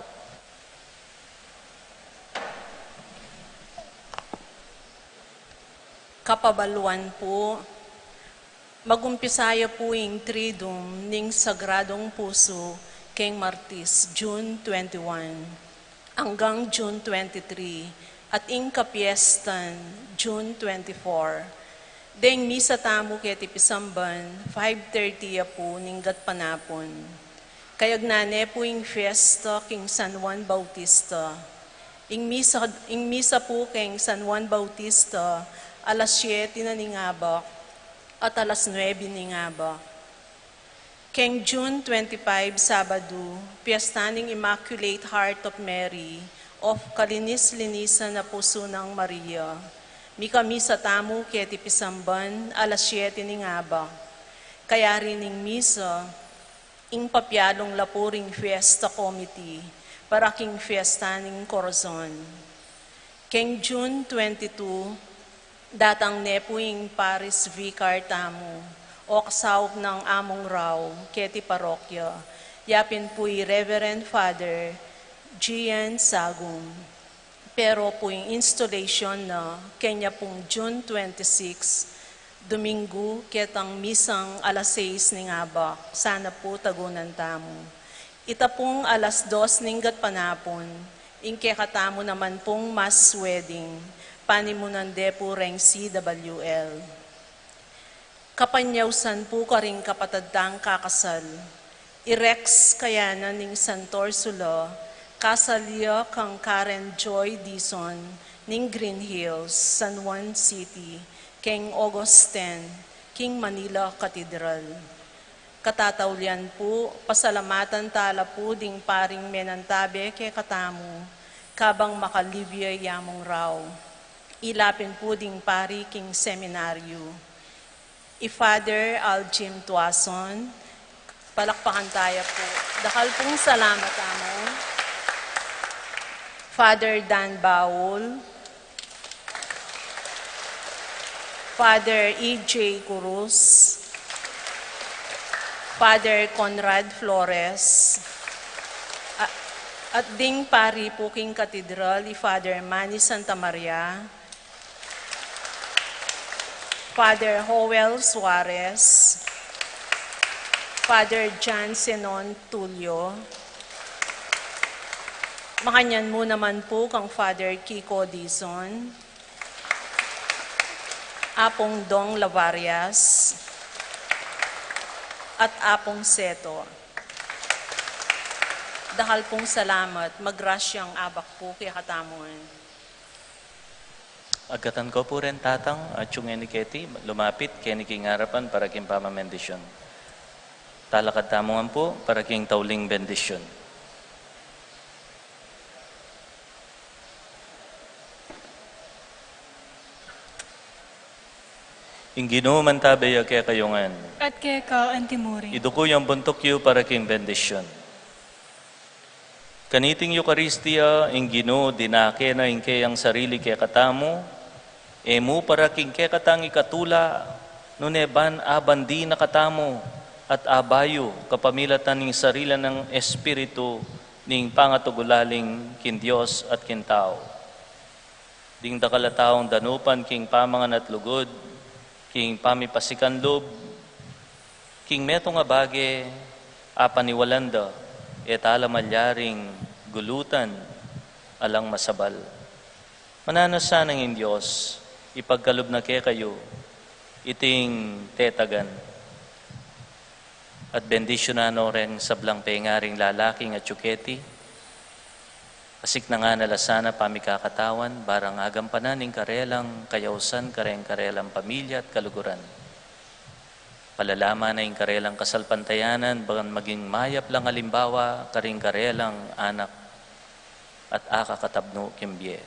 Kapabaluan pu, magumpisa ya pu ing Triduum ning Sagradung Pusu keng Martis, June twenty-one, anggang June twenty-three, at ing kapiestan, June twenty-four. Deng misa tamu keti pisamban, five thirty ya pu ning gatpanapun. Kayagnan ne pu ing fiesta king San Juan Bautista. Ing misa, ing misa pu keng San Juan Bautista, alas siyete na ning abak at alas nuebe ning abak. Keng June twenty-five, Sabadu, piyesta ning Immaculate Heart of Mary, of Kalinis-linisan a Pusu nang Maria. Mikamisa tamu keti pisamban, alas siyete ning abak. Kayari ning misa, ing papialung la pu ring fiesta committee para king fiesta ning Corazon. Keng June twenty-two, datang ne pu ing parish vicar tamu, o kasaup nang Among Rao, keti parokya, ya pin pu i Reverend Father Gian Sagum. Pero pu ing installation na, kenya pung June twenty-six, Domingo, ketang misang alas sais ning abak, sana pu tagunan tamu. Ita pung alas dos ning gatpanapun, ing kekatamu naman pung mass wedding, panimunan de pu reng C W L. Kapanyausan pu karing kapatad tang kakasal. I Rex Kayanan ning Santor Sula, kasal ya kang Karen Joy Dizon ning Green Hills, San Juan City, keng August ten, king Manila Cathedral. Katataulian pu, pasalamatan ta la pu ding paring menantabe kekatamu, kabang makalibye i Among Rao. Ila pin pu ding pari king seminaryo. I Father Aljim Tuason, palakpakan taya pu. Dakal pung salamat, Among. Father Dan Baul, Father E J Cruz, Father Conrad Flores, a-, at ding pari pu king katedral, i Father Manny Santa Maria, Father Joel Suarez, Father John Zenon Tulio, makanyan mu naman pu kang Father Kiko Dizon, Apong Dong Lavarias, at Apong Seto. Dakal pung salamat, magrasyang abak pu kekatamu. Agkatan ku pu ring tatang, atiu ngeni keti, lumapit keni king arapan para king pamamendisyon. Talakad tamu ngan pu para king tauling bendisyon. Ing Ginu mantabe ya kekayu ngan. At keka antimurin. Iduku yang buntuk yu para king bendisyon. Kaniting Eukaristia, ing Ginu dinake na ing keyang sarili kekatamu, e mu para king kekatang ikatula, nune ban abandi na katamu, at abayu kapamilatan ning sarili nang Espiritu ning pangatugulaling king Dios at king tau. Ding dakal a taung danupan king pamangan at lugud, king pamipasikan lub, king metung a bage, apaniwalan da, e tala malyaring gulutan, alang masabal. Mananu sana ing Dios, ipagkalub na kekayu, iting tetagan. At bendisyunan no reng sablang pengaring lalaking atiu keti, asiknangan na la sana pamikakatawan, barang agampanan ing karelang kayausan kareng karelang pamilya at kaluguran. Palalaman na ing karelang kasalpantayanan, ban maging mayap lang alimbawa karing karelang anak. at akakatabnu king bie.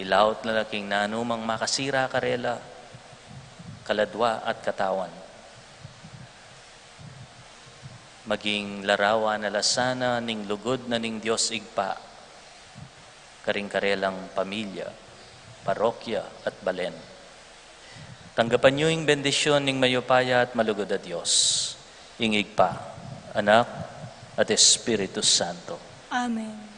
Ilaut na la king nanumang makasira karela, kaladua at katawan. Maging larawan na la sana ning lugud na ning Dios Ibpa karing karelang pamilya, parokya at balen. Tanggapan yu ing bendisyun ning mayupaya at malugud a Dios, ing Ibpa, Anak, at Espiritu Santo. Amen.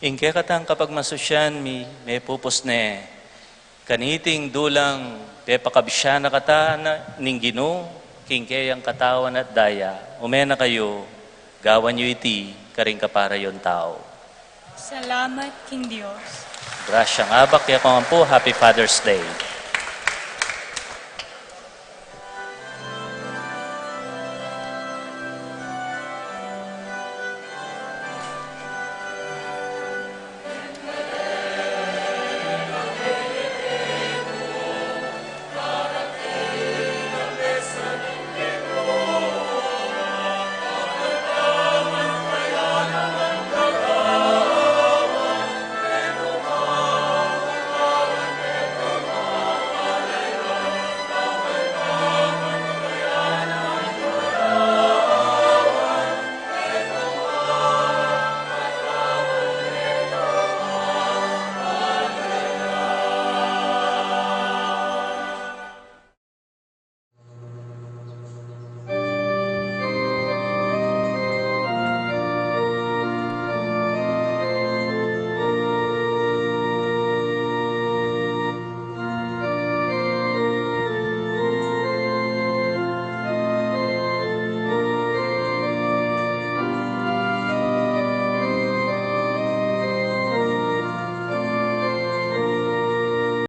Ing kekatang kapagmasusyan mi, mepupus ne kaniting dulang pepakabisyan na kata na ning Ginu king keyang katawan at daya. Ume na kayu, gawan yu iti karing kapara yung tau. Salamat king Dios. Grasyang abak ya kong ampu. Happy Father's Day.